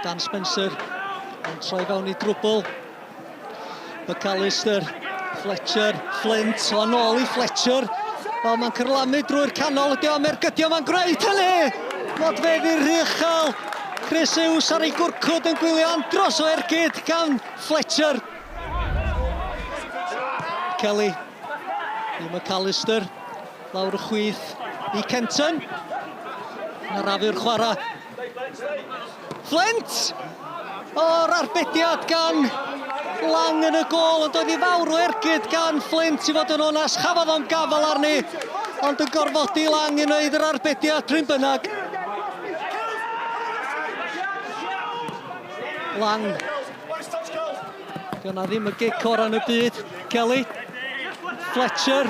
Dan Spencer yn troi fewn i drwbl. McAllister, Fletcher, Flint, o nôl i Fletcher. O, mae'n cyrlamu drwy'r canol, ydy o'n ergydio, mae'n gwneud hynny! Modfeddi'r rhy uchel. Chris Hughes ar ei gwrcwd yn gwylio andros o ergyd gan Fletcher. Kelly i McAllister, lawr y chwith i Kenton. Arafu'r chwarae. Flint! O'r arbediad gan Lang yn y gôl, ond oedd hi fawr o ergyd gan Flint i fod yn onest. Chafodd o'n gafel arni, ond yn gorfodi Lang i wneud yr arbediad pryn bynnag. Lang. Dyna ddim y gic orau yn y byd. Kelly. Fletcher.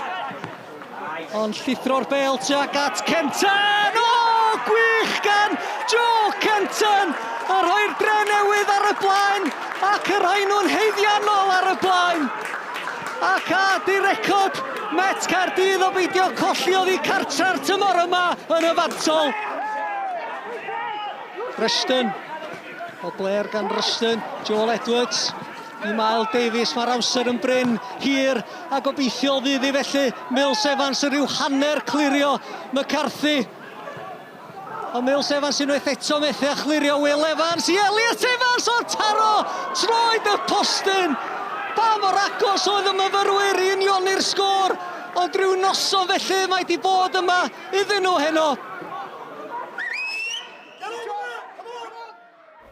Ond llithro'r bêl tuag at Kenton! O, gwych gan Joe Kenton! A rhoi'r dre newydd ar y blaen ac y rhoi nhw'n haeddiannol ar y blaen. Ac a di record Met Caerdydd o beidio colli oddi cartre'r tymor yma yn y fantol. Rushton. O Blair gan Rushton. Joel Edwards. I Mael Davies, mae'r amser yn brin, hir a gobeithiol fydd hi felly. Mills Evans yn rhyw hanner clirio McCarthy. Ond Mills Evans unwaith eto methu a chlirio Will Evans i Elliot Evans o'r taro! Troed y postyn! Pa mor agos oedd y myfyrwyr i unioni'r sgôr, ond rhyw noson felly mae di bod yma iddyn nhw heno.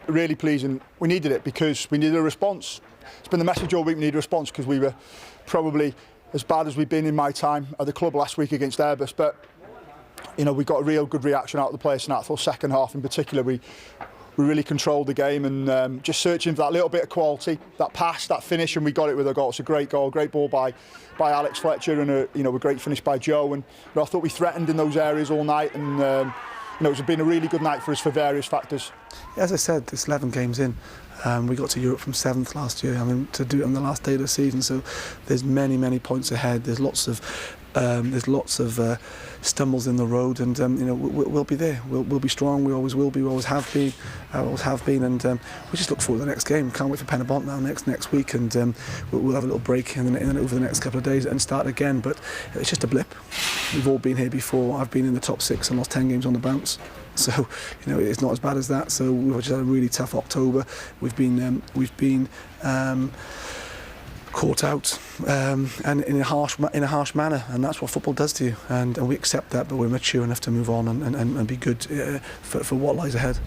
Really pleasing. We needed it because we needed a response. It's been the message all week, we need a response because we were probably as bad as we've been in my time at the club last week against Airbus. But, you know, we got a real good reaction out of the players tonight. I thought second half in particular, we, we really controlled the game and um, just searching for that little bit of quality, that pass, that finish, and we got it with a goal. It's a great goal, great ball by, by Alex Fletcher and a, you know, a great finish by Joe. And you know, I thought we threatened in those areas all night and um, you know, it's been a really good night for us for various factors. As I said, it's 11 games in. Um, we got to Europe from seventh last year. I mean, to do it on the last day of the season, so there's many, many points ahead. There's lots of um, there's lots of uh, stumbles in the road, and um, you know we, we'll be there. We'll, we'll be strong. We always will be. We always have been. Uh, always have been, and um, we just look forward to the next game. Can't wait for Penybont now next next week, and um, we'll, we'll have a little break and then, and then over the next couple of days and start again. But it's just a blip. We've all been here before. I've been in the top six and lost 10 games on the bounce. So, you know, it's not as bad as that. So we've just had a really tough October. We've been, um, we've been um, caught out um, and in a harsh in a harsh manner, and that's what football does to you. And, and we accept that, but we're mature enough to move on and, and, and be good uh, for, for what lies ahead.